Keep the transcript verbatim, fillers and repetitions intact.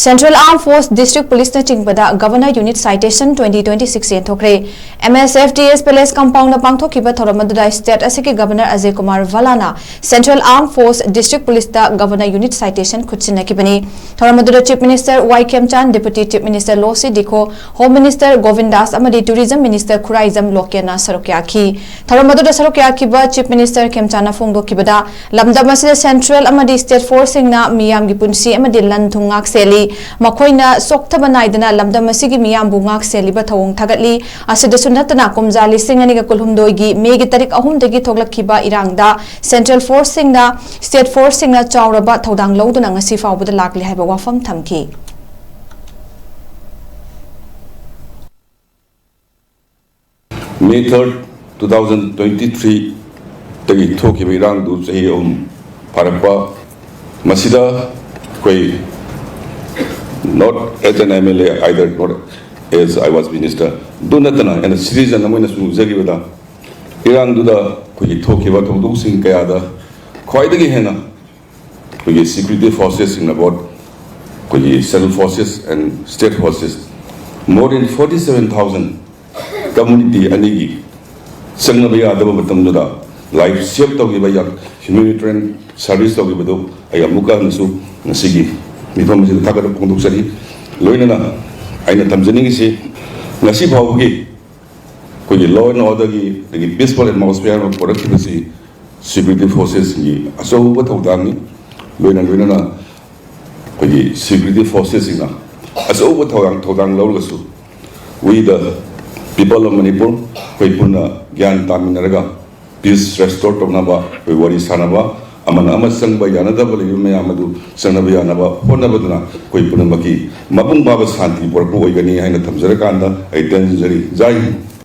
Central Armed Force, District Police ꯅꯆꯤꯡꯕꯗ Governor Unit Citation twenty twenty-six ꯌꯦꯟꯊꯣꯛꯈ꯭ꯔꯦ꯫ M S F D S Palace compound ꯗ ꯄꯥꯡꯊꯣꯛꯈꯤꯕ ꯊꯧꯔꯝ ꯑꯗꯨꯗ state ꯑꯁꯤꯒꯤ Governor Ajay Kumar ꯚꯜꯂꯥꯅ Central Armed Force, District Police ꯇ Governor Unit Citation ꯈꯨꯠꯁꯤꯟꯅꯈꯤꯕꯅꯤ꯫ ꯊꯧꯔꯝ ꯑꯗꯨꯗ Chief Minister Y ꯈꯦꯝꯆꯥꯟ, Deputy Chief Minister ꯂꯣꯁꯤ ꯗꯤꯈꯣ, Home Minister Gobin Das ꯑꯃꯗꯤ Tourism Minister Khuraijam ꯂꯣꯀꯦꯟꯅ ꯁꯔꯨꯛ ꯌꯥꯈꯤ꯫ ꯊꯧꯔꯝ ꯑꯗꯨꯗ ꯁꯔꯨꯛ ꯌꯥꯈꯤꯕ Chief Minister ꯈꯦꯝꯆꯥꯟꯅ ꯐꯣꯡꯗꯣꯛꯈꯤꯕꯗ, ꯂꯝꯗꯝ ꯑꯁꯤꯗ central ꯑꯃꯗꯤ state force ꯁꯤꯡꯅ ꯃꯤꯌꯥꯝꯒꯤ ꯄꯨꯟꯁꯤ ꯑꯃꯗꯤ ꯂꯟ ꯊꯨꯝ ꯉꯥꯛ ꯁꯦꯜꯂꯤ꯫ ꯃꯈꯣꯏꯅ ꯆꯣꯛꯊꯕ ꯅꯥꯏꯗꯅ ꯂꯝꯗꯝ ꯑꯁꯤꯒꯤ ꯃꯤꯌꯥꯝꯕꯨ ꯉꯥꯛ ꯁꯦꯜꯂꯤꯕ ꯊꯧꯑꯣꯡ ꯊꯥꯒꯠꯂꯤ꯫ ꯑꯁꯤꯗꯁꯨ ꯅꯠꯇꯅ, ꯀꯨꯝꯖꯥ ꯂꯤꯁꯤꯡ ꯑꯅꯤꯒ ꯀꯨꯟꯍꯨꯝꯗꯣꯏꯒꯤ ꯃꯦꯒꯤ ꯇꯥꯔꯤꯛ ꯑꯍꯨꯝꯗꯒꯤ ꯊꯣꯛꯂꯛꯈꯤꯕ ꯏꯔꯥꯡꯗ central force ꯁꯤꯡꯅ, state force ꯁꯤꯡꯅ ꯆꯥꯎꯔꯕ ꯊꯧꯗꯥꯡ ꯂꯧꯗꯨꯅ ꯉꯁꯤ ꯐꯥꯎꯕꯗ ꯂꯥꯛꯂꯤ ꯍꯥꯏꯕ ꯋꯥꯐꯝ ꯊꯝꯈꯤ꯫ May third, two thousand twenty-three ꯗꯒꯤ ꯊꯣꯛꯈꯤꯕ ꯏꯔꯥꯡꯗꯨ ꯆꯍꯤ ꯑꯍꯨꯝ ꯐꯥꯔꯛꯄ, ꯃꯁꯤꯗ ꯑꯩꯈꯣꯏ not as an M L A either, not as I was minister, ꯑꯗꯨ ꯅꯠꯇꯅ as a citizen ꯑꯃ ꯑꯣꯏꯅꯁꯨ ꯎꯖꯈꯤꯕꯗ, ꯏꯔꯥꯡꯗꯨꯗ ꯑꯩꯈꯣꯏꯒꯤ ꯊꯣꯛꯈꯤꯕ ꯊꯧꯗꯣꯛꯁꯤꯡ ꯀꯌꯥꯗ ꯈ꯭ꯋꯥꯏꯗꯒꯤ ꯍꯦꯟꯅ ꯑꯩꯈꯣꯏꯒꯤ security forces ꯁꯤꯡꯅ both ꯑꯩꯈꯣꯏꯒꯤ central forces and state forces more than forty seven thousand community ꯑꯅꯤꯒꯤ ꯆꯪꯅꯕ ꯌꯥꯗꯕ ꯃꯇꯝꯗꯨꯗ life save ꯇꯧꯈꯤꯕ, humanitarian service ꯇꯧꯈꯤꯕꯗꯨ ꯑꯩ ꯑꯃꯨꯛꯀ ꯍꯟꯅꯁꯨ ꯉꯁꯤꯒꯤ ꯃꯤꯐꯝ ꯑꯁꯤꯗ ꯊꯥꯒꯠꯄ ꯐꯣꯡꯗꯣꯛꯆꯔꯤ꯫ ꯂꯣꯏꯅꯅ ꯑꯩꯅ ꯊꯝꯖꯅꯤꯡꯉꯤꯁꯤ, ꯉꯁꯤ ꯐꯥꯎꯕꯒꯤ ꯑꯩꯈꯣꯏꯒꯤ law and order ꯒꯤ ꯑꯗꯒꯤ peaceful atmosphere ꯑꯃ ꯄꯨꯔꯛꯈꯤꯕꯁꯤ security forces ꯁꯤꯡꯒꯤ ꯑꯆꯧꯕ ꯊꯧꯗꯥꯡꯅꯤ꯫ ꯂꯣꯏꯅ ꯂꯣꯏꯅꯅ ꯑꯩꯈꯣꯏꯒꯤ security forces ꯁꯤꯡꯅ ꯑꯆꯧꯕ ꯊꯧꯗꯥꯡ ꯊꯧꯗꯥꯡ ꯂꯧꯔꯒꯁꯨ, we the people of Manipur ꯑꯩꯈꯣꯏ ꯄꯨꯟꯅ ꯒ꯭ꯌꯥꯟ ꯇꯥꯃꯤꯟꯅꯔꯒ peace restore ꯇꯧꯅꯕ ꯑꯩꯈꯣꯏ ꯋꯥꯔꯤ ꯁꯥꯟꯅꯕ, ꯑꯃꯅ ꯑꯃ ꯆꯪꯕ ꯌꯥꯅꯗꯕ ꯂꯩꯕ ꯃꯌꯥꯝ ꯑꯗꯨ ꯆꯪꯅꯕ ꯌꯥꯅꯕ ꯍꯣꯠꯅꯕꯗꯨꯅ ꯑꯩꯈꯣꯏ ꯄꯨꯝꯅꯃꯛꯀꯤ ꯃꯄꯨꯡ ꯐꯥꯕ ꯁꯥꯟꯇꯤ ꯄꯨꯔꯛꯄ ꯑꯣꯏꯒꯅꯤ ꯍꯥꯏꯅ ꯊꯝꯖꯔꯀꯥꯟꯗ ꯑꯩ ꯇꯦꯟꯖꯔꯤ꯫ ꯖꯥꯏ ꯍꯤꯟꯗ꯫